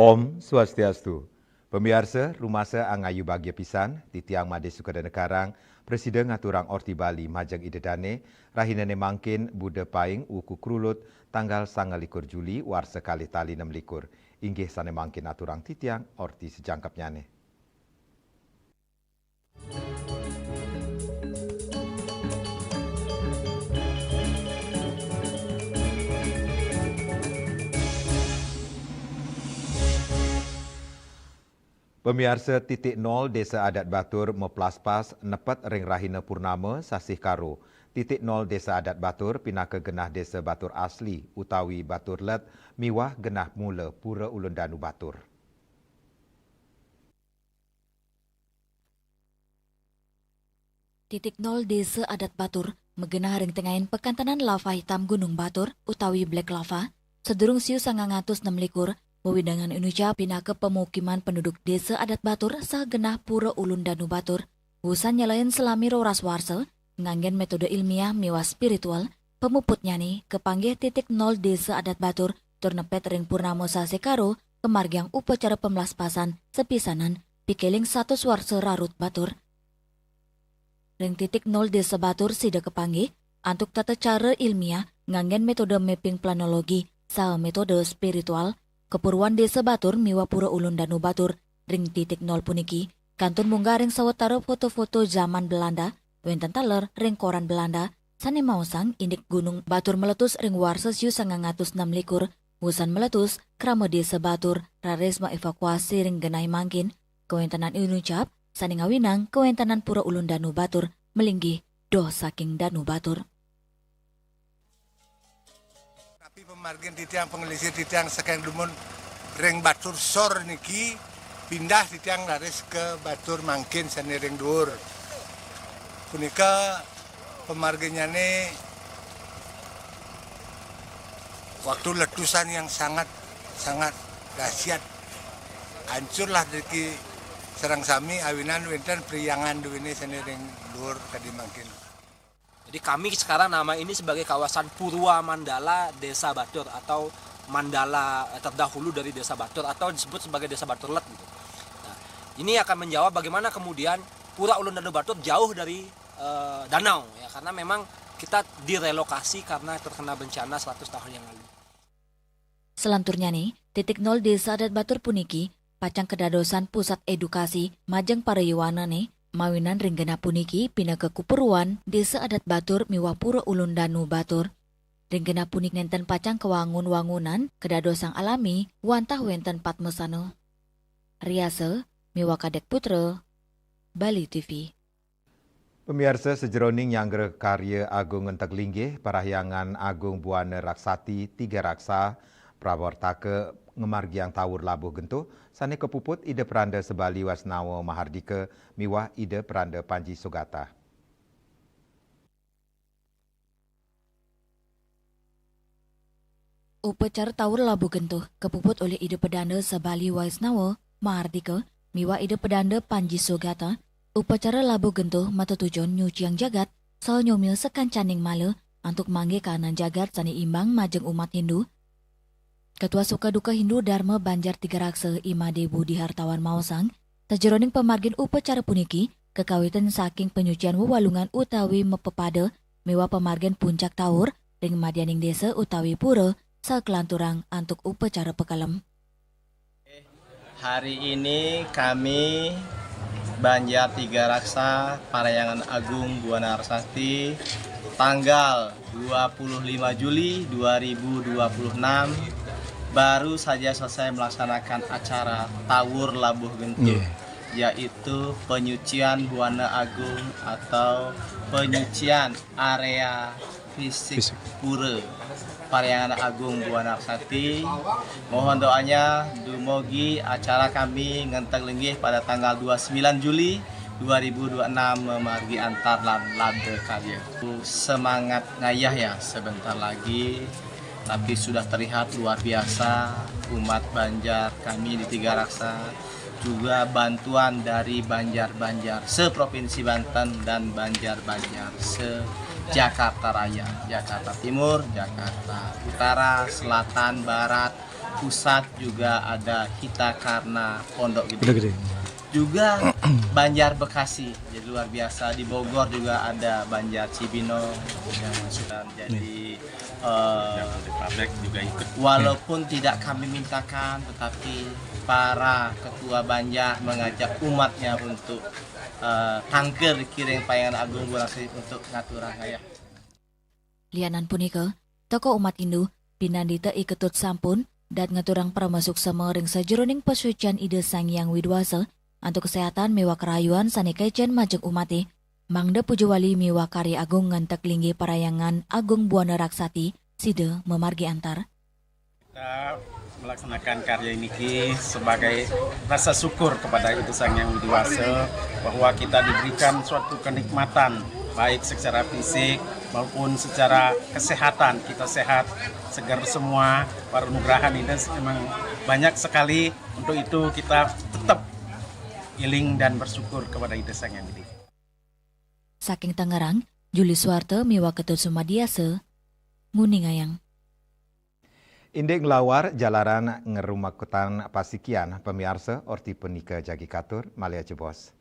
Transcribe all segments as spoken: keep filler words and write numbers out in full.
Om Swastiastu. Pamiarsa, rumasa angayu bagia pisan, titiang Made Sukadana Karang, prasida ngaturang orti Bali majeng Ida Dane, rahinane mangkin Buda Paing wuku Krulut, tanggal sanga likur Juli, warsa kalih tali nem likur. Inggih sane mangkin aturang titiang orti sajangkepnyane. Pamiarsa, titik nol Desa Adat Batur maplaspas nepet ring rahina purnama sasih Karo. Titik nol Desa Adat Batur pinaka genah desa Batur asli utawi Batur Let miwah genah mula Pura Ulun Danu Batur. Titik nol Desa Adat Batur magenah ring tengahin Pakantenan Lava Hitam Gunung Batur utawi Black Lava, sadurung siu sangang atus nem likur, wewidangan Inucap pinaka pamukiman penduduk Desa Adat Batur saha genah Pura Ulun Danu Batur. Wusan nyelehin salami roras warsa, nganggen metode ilmiah miwah spiritual, pamuputnyane kapanggih titik nol Desa Adat Batur tur nepet ring purnama sasih Karo, kamargiang upacara pamlaspasan sapisanan pikeling satus warsa rarut batur. Ring titik nol Desa Batur sida kapanggih antuk tata cara ilmiah nganggen metode mapping planologi saha metode spiritual, kapuruan Desa Batur miwah Pura Ulun Danu Batur ring titik nol puniki kantun munggah ring sawatara foto-foto jaman Belanda, wenten taler ring koran Belanda sane maosang indik Gunung Batur meletus ring warsa siu sangang atus nem likur. Wusan meletus, krama Desa Batur raris maevakuasi ring genah mangkin, kawentenan Inucap sane ngawinang kawentenan Pura Ulun Danu Batur malinggih doh saking Danu Batur. Tapi pamargin titiang, panglingsir titiang saking dumun ring Batur Sor niki pindah titiang raris ka Batur mangkin sane ring duur. Punika pamarginnyane waktu letusan yang sangat, sangat dahsyat. Hancurlah driki sareng sami awinan wenten priyangan duwine sane ring duur kadi mangkin. Jadi kami sekarang nama ini sebagai kawasan Purwa Mandala Desa Batur atau Mandala, eh, terdahulu dari Desa Batur atau disebut sebagai Desa Batur Let gitu. Nah, ini akan menjawab bagaimana kemudian Pura Ulun Danu Batur jauh dari, eh, danau ya, karena memang kita direlokasi karena terkena bencana seratus tahun yang lalu. Salanturnyane, titik nol Desa Adat Batur puniki pacang kadadosan pusat edukasi majeng para yuwanane, mawinan ring genah puniki pinaka kapuruan Desa Adat Batur miwah Pura Ulun Danu Batur. Ring genah puniki nenten pacang kawangun wangunan kadadosang alami wantah wenten padmasana. Riasa miwah Kadek Putra, Bali T V. Pamiarsa, sajeroning nyanggra karya agung ngenteg linggih, Parahyangan Agung Buana Raksati Tiga Raksa prawartaka ngamargiang tawur labuh gentuh sane kapuput Ida Peranda Sebali Wasnawa Mahardika miwah Ida Peranda Panji Sugata. Upacara tawur labuh gentuh kapuput olih Ida Pedanda Sabali Waisnawa Mahardika miwah Ida Pedanda Panji Sugata. Upacara labuh gentuh matetujon nyuciang jagat saha nyomia sakancaning mala antuk manggih kahanan jagat sane imbang majeng umat Hindu. Ketua Sukaduka Hindu Dharma Banjar Tigaraksa, I Made Budi Hartawan maosang, sajeroning pamargin upacara puniki kakawitin saking panyucian wewalungan utawi mapepada miwah pamargin puncak tawur ring madyaning desa utawi pura, sakelanturang antuk upacara pakelem. Hari ini kami, Banjar Tiga Raksa, Parahyangan Agung Buana Raksati, tanggal dua puluh lima Juli dua ribu dua puluh enam, baru saja selesai melaksanakan acara Tawur Labuh Gentuh, yaitu penyucian Buana Agung atau penyucian area fisik pura Parahyangan Agung Buana Raksati. Mohon doanya dumugi acara kami ngenteg linggih pada tanggal dua puluh sembilan Juli dua ribu dua puluh enam mamargi antar lan labda karya. Semangat ngayah ya, sebentar lagi, tapi sudah terlihat luar biasa umat Banjar kami di Tiga Raksa, juga bantuan dari Banjar-Banjar se-Provinsi Banten dan Banjar-Banjar se-Jakarta Raya, Jakarta Timur, Jakarta Utara, Selatan, Barat, Pusat juga ada Hita Karna Pondok Gede. Pondok Gede. Juga Banjar Bekasi, jadi luar biasa. Di Bogor juga ada Banjar Cibinong yang sudah jadi, eh, Jabodetabek juga ikut. Walaupun tidak kami mintakan, tetapi para ketua Banjar mengajak umatnya untuk, eh, tangkil di Kiring Payangan Agung Buana Sari untuk ngaturang ngayah. Lianan punika, tokoh umat Hindu, pinandita i ketut sampun, dhat ngaturang parama suksema ring sajeroning pasucian Ida Sang Hyang Widhi Wasa, antuk kesehatan miwah karahayuan sane kecen majeng umate, mangda puja wali miwah karya agung ngentek linggih Parahyangan Agung Buana Raksati, sida mamargi antar. Kita melaksanakan karya ini ki sebagai rasa syukur kepada Ida Sang Hyang Widhi Wasa bahwa kita diberikan suatu kenikmatan, baik secara fisik maupun secara kesehatan. Kita sehat, segar semua. Panugrahan Ida memang banyak sekali. Untuk itu kita tetap iling dan bersyukur kepada Ida Sang Hyang Widhi. Saking Tangerang, Juli Suwarta miwah Ketut Sumadiasa, nguningayang. Indik nglawar jalaran ngrumekutan pasikian, pamiarsa, orti punika jagi katur, malih ajebos.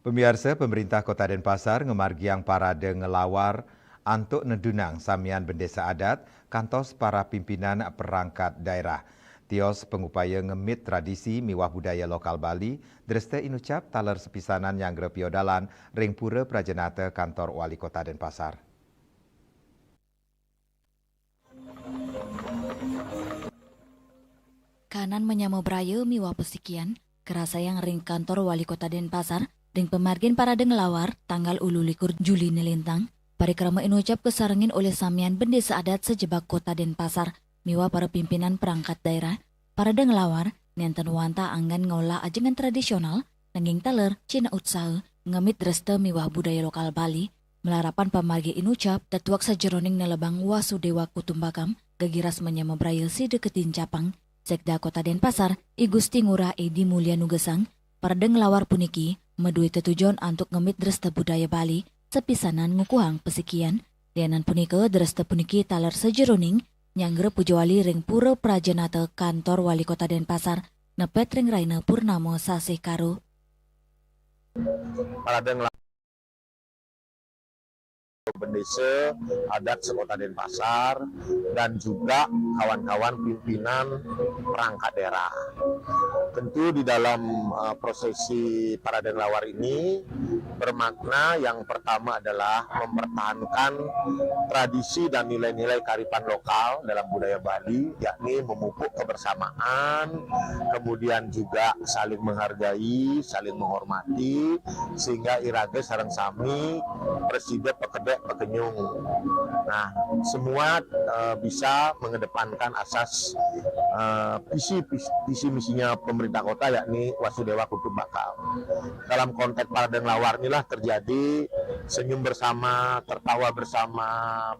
Pamiarsa, Pemerintah Kota Denpasar ngamargiang parade nglawar antuk nedunang samian bendesa adat kantos para pimpinan perangkat daerah. Tios pangupaya ngemit tradisi miwah budaya lokal Bali, dresta inucap taler sepisanan nyanggra piodalan ring Pura Prajanata Kantor Wali Kota Denpasar. Kanan manyama braya miwah pasikian karasayang ring Kantor Wali Kota Denpasar ring pamargin Parade Nglawar tanggal ulu likur Juli nalintang. Parikrama inucap kasarengin olih samian bendesa adat sajebag Kota Denpasar miwah para pimpinan perangkat daerah. Parade Nglawar nenten wantah anggan ngolah ajengan tradisional, nanging taler cihna utsaha ngemit dresta miwah budaya lokal Bali. Malarapan pamargi inucap, tetuek sajeroning nelebang Wasudéwa Kutumbakam, gegiras manyama braya sida katinjapang. Sekda Kota Denpasar, I Gusti Ngurah Edi Mulia nugesang, Parade Nglawar puniki madué tetujon antuk ngemit dresta budaya Bali, sepisanan ngukuhang pasikian. Lianan punika, dresta puniki taler sajeroning nyanggra puja wali ring Pura Prajanata Kantor Wali Kota Denpasar, nepet ring rahina purnama sasih Karo. Parade Nglawar bendesa adat sekota Denpasar dan juga kawan-kawan pimpinan perangkat daerah. Tentu di dalam, eh, prosesi Parade Nglawar ini bermakna yang pertama adalah mempertahankan tradisi dan nilai-nilai kearifan lokal dalam budaya Bali, yakni memupuk kebersamaan, kemudian juga saling menghargai, saling menghormati, sehingga iraga sareng sami prasida pakedék pakenyung. Nah, semua, eh, bisa mengedepankan asas, eh, visi, visi, visi misinya pemerintah kota, yakni Wasudéwa Kutumbakam. Dalam konteks Parade Nglawar inilah terjadi senyum bersama, tertawa bersama,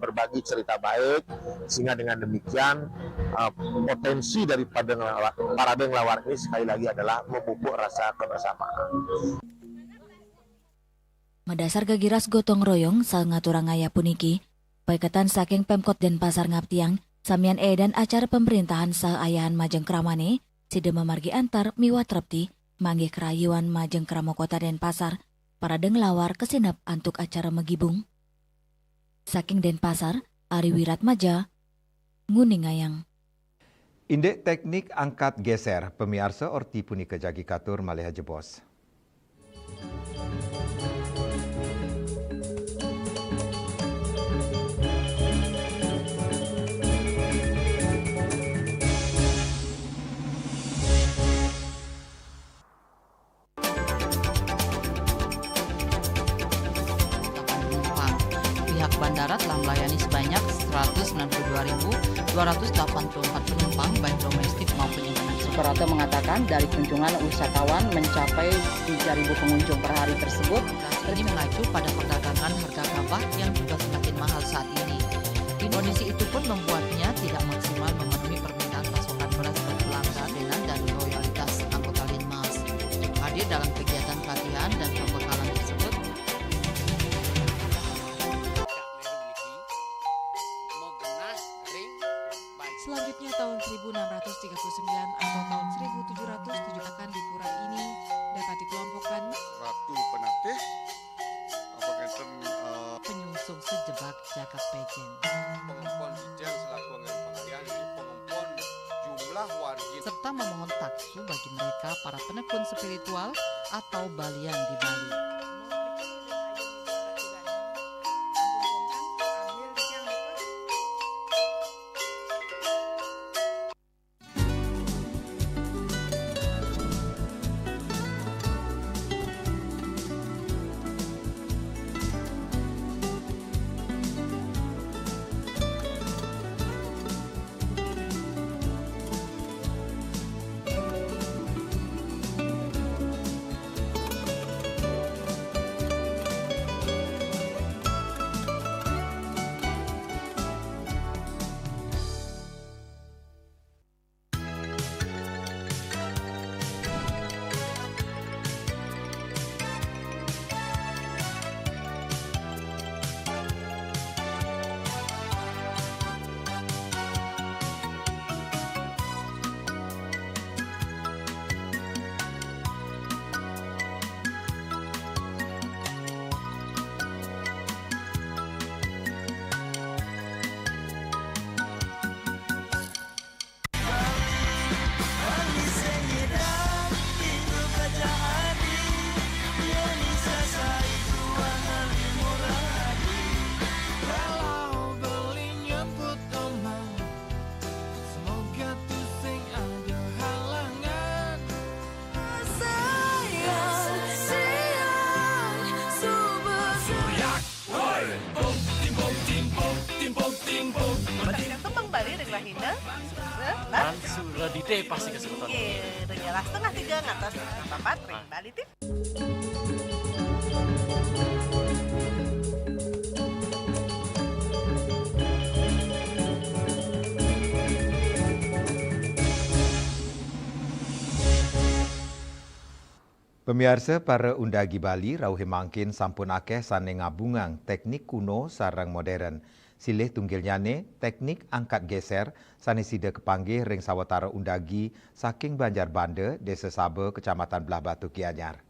berbagi cerita baik, sehingga dengan demikian, eh, potensi dari Parade Nglawar, Parade Nglawar ini sekali lagi adalah memupuk rasa kebersamaan. Madasar gegiras gotong royong saha ngaturang ayah puniki, paiketan saking Pemkot Denpasar ngaptiang, samian édan acara pamréntahan saha ayahan majeng kramané, sida mamargi antar miwah trepti, manggih karahayuan majeng krama Kota Denpasar, Parade Nglawar kasinep antuk acara magibung. Saking Denpasar, Ari Wiratmaja, nguningayang. Indik teknik angkat geser, pamiarsa, orti punika jagi katur malih jebos. Penumpang. Pihak bandara telah melayani sebanyak seratus sembilan puluh dua ribu dua ratus delapan puluh empat penumpang, baik domestik maupun internasional. Suprapto mengatakan, dari kunjungan wisatawan mencapai tiga ribu pengunjung per hari tersebut. Ini mengacu pada perdagangan harga gabah yang juga semakin mahal saat ini. Kondisi itu pun membuatnya tidak maksimal memenuhi permintaan pasokan beras berkelanjutan dan loyalitas anggota Linmas. Hadir dalam kegiatan pelatihan dan pembekalan tersebut. Selanjutnya, tahun seribu enam ratus tiga puluh sembilan atau tahun seribu tujuh ratus tujuh akan di pura ini dapat dikelompokkan Ratu Penatih, apa ngenten, eh, penyungsung sejebag jagat Pejen. Pengempon Dijang selaku anggané pangayah, jadi pengempon jumlah wargi. Serta memohon taksu bagi mereka para penekun spiritual atau balian di Bali. Tembang Bali ring rahina Selasa. Lan suradite pasti kesebutan. Nggih, ring setengah tiga ngantos setengah papat ring Bali T V. Pamiarsa, para undagi Bali rauh mangkin sampun akeh sane ngabungang teknik kuno sareng modern. Silih tunggilnyane teknik angkat geser sane sida kapanggih ring sawatara undagi saking Banjar Banda, Desa Saba, Kecamatan Blahbatuh, Gianyar.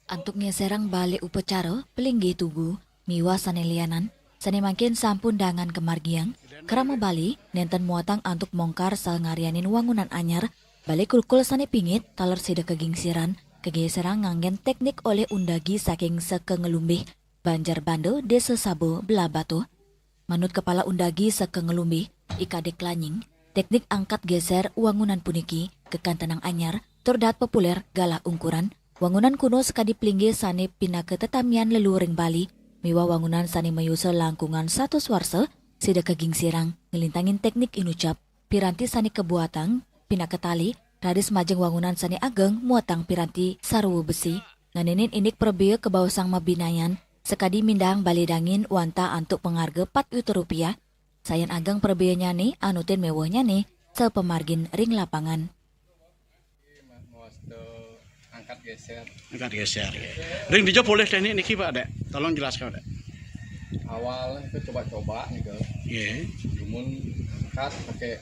Antuk ngeserang bale upacara, pelinggih tugu, miwah sane lianan, sane mangkin sampun dangan kamargiang, krama Bali nenten muatang antuk mongkar saha ngarianin wangunan anyar, bale kulkul sane pingit taler sida kagingsiran, kageserang nganggen teknik olih undagi saking Seka Ngelumbih, Banjar Banda, Desa Saba, Blahbatuh. Manut Kepala Undagi Seka Ngelumbih, I Kadek Lanying, teknik angkat geser wangunan puniki kakantenang anyar tur dahat populer galah ungkuran. Wangunan kuno sakadi pelinggih sane pinaka tetamian leluhuring Bali miwah wangunan sane mayusa langkungan satus warsa sida kagingsirang nglintangin teknik inucap, piranti sane kabuatang pinaka tali, raris majeng wangunan sane ageng muatang piranti sarwa besi. Nganinin indik prabea kabaosang mabinayan, sakadi mindahang bale dangin wantah antuk pangarga pat yuta rupiah, sayan ageng prabeanyane anutin mewehnyane sapamargin ring lapangan. Mawasta angkat geser. Angkat geser, ya. Ring dija polih teknik niki, Pak, Dek? Tolong jelaskan, Dek. Awal itu coba-coba nih, Gel. Nggih. Cuman angkat pakai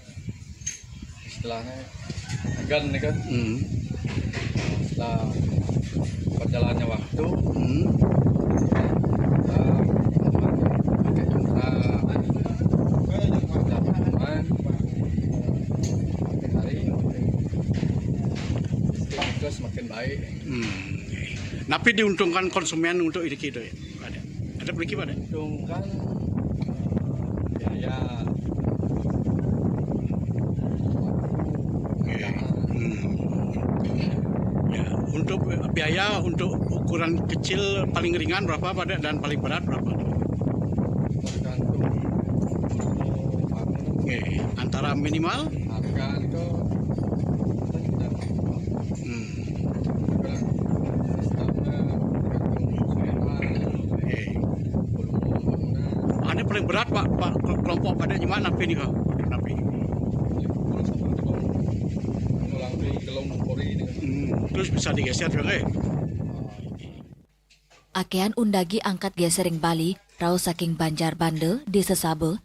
istilahnya agan nih kan. Hmm. Setelah berjalannya waktu, hmm, kita pakai cara, pakai cara, makin hari itu semakin baik. Hmm. Napi diuntungkan konsumen untuk ini kita, ya? Ada. Ada puniki, Pak, ada? Diuntungkan biaya. Oke. Hmm. Ya, untuk biaya untuk ukuran kecil paling ringan berapa, Pak, dan paling berat berapa? Tergantung volume bangunan. Oke, antara minimal? Harga itu kita. Hmm. Oke. Ane paling berat, Pak, Pak, kelompok pada nyemak napi nika? Napi? Hmm, terus bisa digeser juga, eh? Akehan undagi angkat geser ring Bali, rauh saking Banjar Banda, Desa Saba.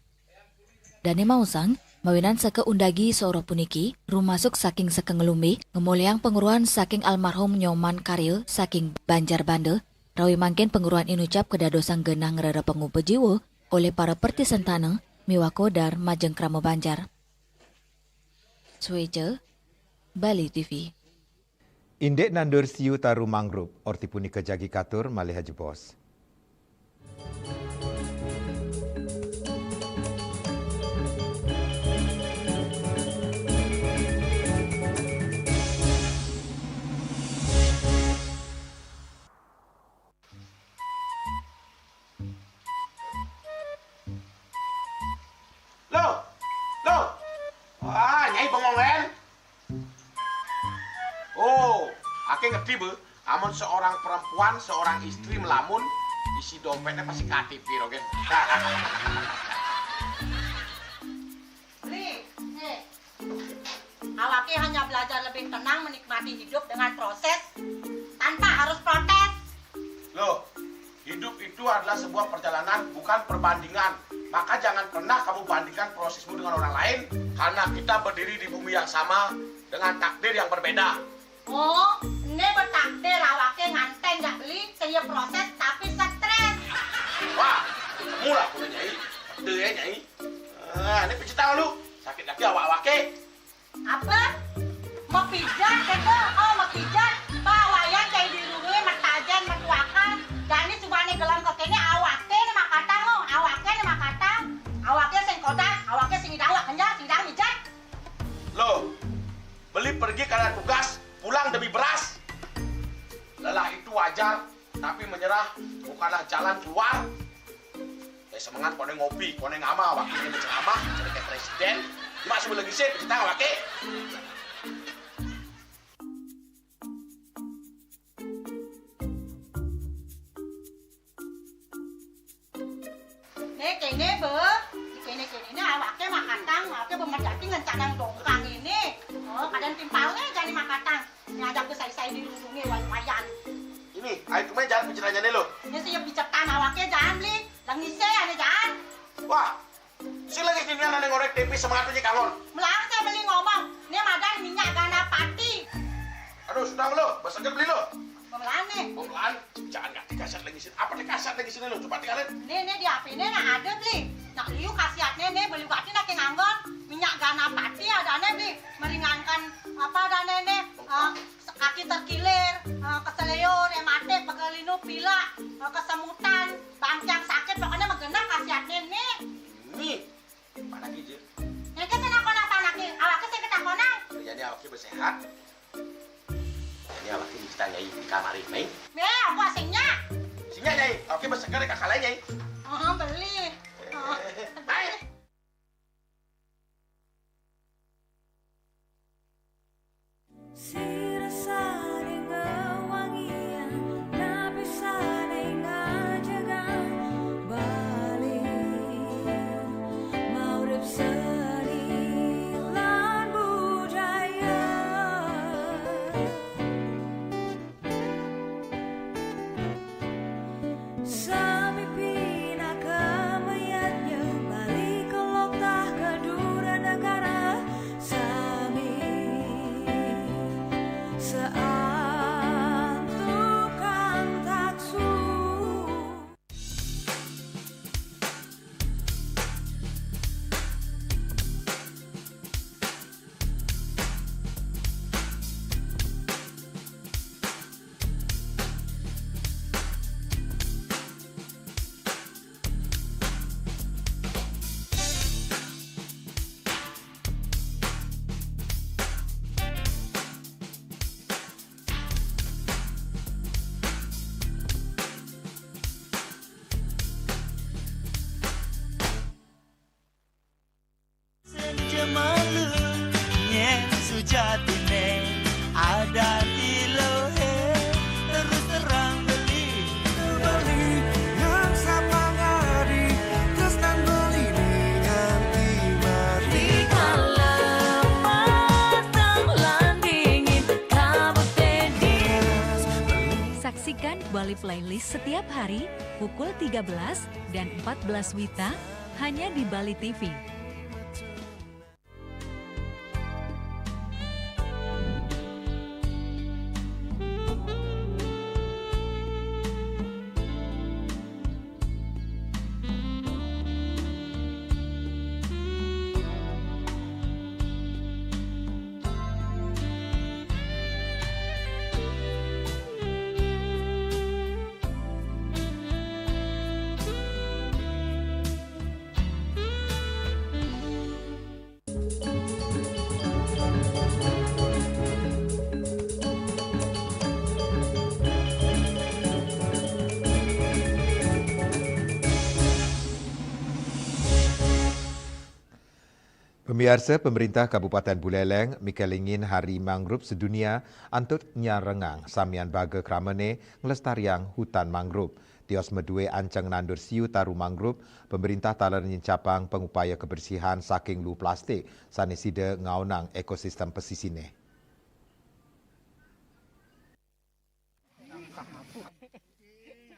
Dane maosang, mawinan seka undagi soroh puniki, rumasuk saking Seka Ngelumbih, ngamolihang pangruhan saking almarhum Nyoman Karya saking Banjar Banda, rawi mangkin pangruhan inucap kadadosang genah ngrereh pangupa jiwa olih para pertisentana miwah kodar majeng krama banjar. Sueca, Bali T V. Indik nandur siu taru mangrub, orti punika jagi katur malih ajebos. Loh, loh. Wah, Nyai bengong, Len. Oh, ake ngerti, Bu. Amun seorang perempuan, seorang istri melamun, isi dompetnya pasti K T P, Rogen. Beli, eh, awake hanya belajar lebih tenang menikmati hidup dengan proses tanpa harus protes. Loh, hidup itu adalah sebuah perjalanan, bukan perbandingan. Maka jangan pernah kamu bandingkan prosesmu dengan orang lain, karena kita berdiri di bumi yang sama dengan takdir yang berbeda. Oh, ene bertakdir awake nganten jak beli, kaya proses tapi stres. Wah, ketemu lah kudu, Nyai. Pede ya, Nyai. Ah, ini pijit tangan lu. Sakit lagi awak-awake. Apa? Mapijat kata? Oh, mapijat. Pawayan cai di rumah, matajen, matuakan. Jani cumane gelem kekene, awake ne makatang, oh. Awake ne makatang. Awake sing kodak, awake sing idang wak kenjal, sing idang mijat. Loh, beli pergi karena tugas, pulang demi beras. Lelah itu wajar, tapi menyerah Bukanlah jalan keluar. Eh, semengan koné ngopi, koné ngamal, wakilnya berceramah, jadi kayak presiden. Cuma sebelum lagi sih, kita awake. Né kéné, Bé. Kéné-kéné né awaké makatang, awaké bemerjati ngencanang dongkang ini. Oh, kadén timpalné jani makatang. Ngajak ké sai-sai di lurungé wayan. Ini, ayo kemana jalan pencerannya lo? Ini sih bicetan awaké jalan beli. Lengise ané jalan. Wah, si lagi sini ané ngorek tempe semangatnya kangon. Melang saya beli ngomong, né madan minyak ganapati. Aduh, sudah lo, besok beli lo. Pemelané. Pemelaan, jangan ngerti kasat lagi sini. Apa nih kasat lagi sini lo? Coba tinggalin. Né, né di H P né nah ada beli. Nak liu khasiatné né beli gati nak nganggon minyak ganapati adané beli meringankan apa adané né, eh, kaki terkilir, eh, keseleo, rematik, pegelinu, pilek, eh, kesemutan, bangkiang sakit, pokoknya mah genep khasiatné né. Nih, mana gigi? Yang ke sana kona sana ki, awaké sing ketakonan. Jadi awaké bersehat. Ini awaké kita nyai di kamar ini. Né, aku asingnya. Sini nyai, awaké berseger kakak lain nyai. Oh, beli. Oh. Hai. Sira saling ngewangian, napi saling ngajagan Bali, maurip seni lan budaya. Sami pinaka mayatnya Bali kelok tah kedura negara sami seantukan taksu. Senja malu, nyén sujatiné ada di lohe, terus terang beli. Beli nang sapangadi, tresnan beli nganti mati. Di kala patang lan dingin, kabut dingin. Saksikan Bali Playlist setiap hari pukul tiga belas dan empat belas wita hanya di Bali T V. Pemiarsa, pemerintah Kabupaten Buleleng mikelingin Hari Mangrove Sedunia antuk nyarengang samian baga kramané nglestariang hutan mangrove. Tios madué anceng nandur siu taru mangrove, pemerintah taler nyincapang pangupaya kebersihan saking luh plastik sané sida ngaonang ekosistem pesisiné.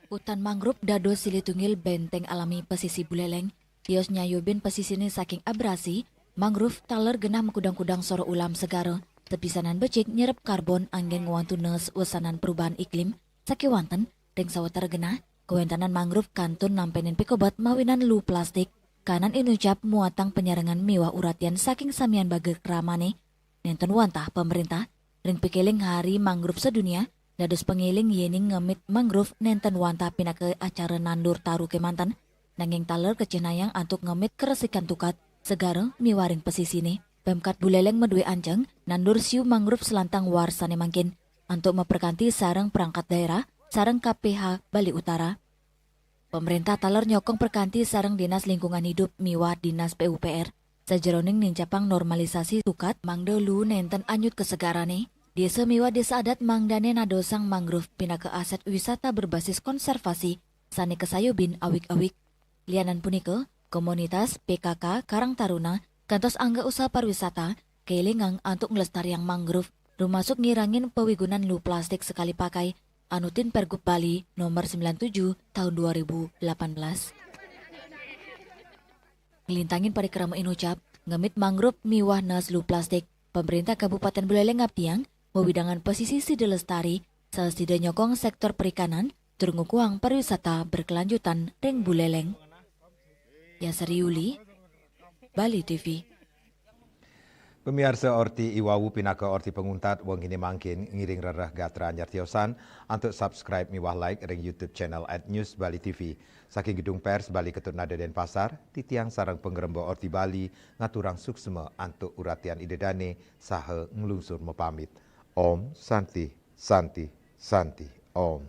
Hutan mangrove dados silih tunggil benteng alami pesisi Buleleng. Tios nyayubin pesisiné saking abrasi, mangrove taler genah makudang-kudang soroh ulam segara, tepisanan becik nyerep karbon anggén ngwantu nes wesanan perubahan iklim, sakéwanten ring sawetara genah, kawéntenan mangrove kantun nampénin pikobet mawinan luh plastik, kanan inucap muatang panyarengan miwah uratian saking samian baga kramané. Nénten wantah pamréntah ring pikéling Hari Mangrove Sedunia, dados pangéling yéning ngemit mangrove nénten wantah pinaka acara nandur taru kémanten, nanging taler kacihnayang antuk ngemit karesikan tukad, segara miwah ring pesisiné. Pemkat Buleleng madué anceng nandur siu mangrove salantang warsané mangkin, antuk maprakanti sareng perangkat daerah sareng K P H Bali Utara. Pemerintah taler nyokong perkanti sareng Dinas Lingkungan Hidup miwah Dinas P U P R sajeroning nincapang normalisasi sukat mangda lu nenten anyut kesegarane. Desa miwah desa adat mangdane nadosang mangrove pinaka aset wisata berbasis konservasi sane kasayubin awig-awig. Lianan punika, komunitas P K K Karang Taruna kantos angga usaha pariwisata kelingang antuk nglestariang mangrove, rumasuk ngirangin pawigunan lu plastik sekali pakai anutin Pergub Bali nomor sembilan tujuh tahun dua ribu delapan belas. Nglintangin parikrama inucap, ngemit mangrove miwah nas lu plastik, pemerintah Kabupaten Buleleng ngabdiang wewidangan pesisir sida lestari, saha sida nyokong sektor perikanan, tur ngukuhang pariwisata berkelanjutan ring Buleleng. Yasari Yuli, Bali T V. Pamiarsa, orti iwawu pinaka orti panguntat wenghine mangkin. Ngiring rereh gatra anyar tiosan antuk subscribe miwah like ring YouTube channel at News Bali T V. Saking Gedung Pers Bali Ketut Nada Denpasar, titiang sareng pangremba Orti Bali ngaturang suksma antuk uratian Ida Dane saha nglungsur mapamit. Om Santi, Santi, Santi, Om.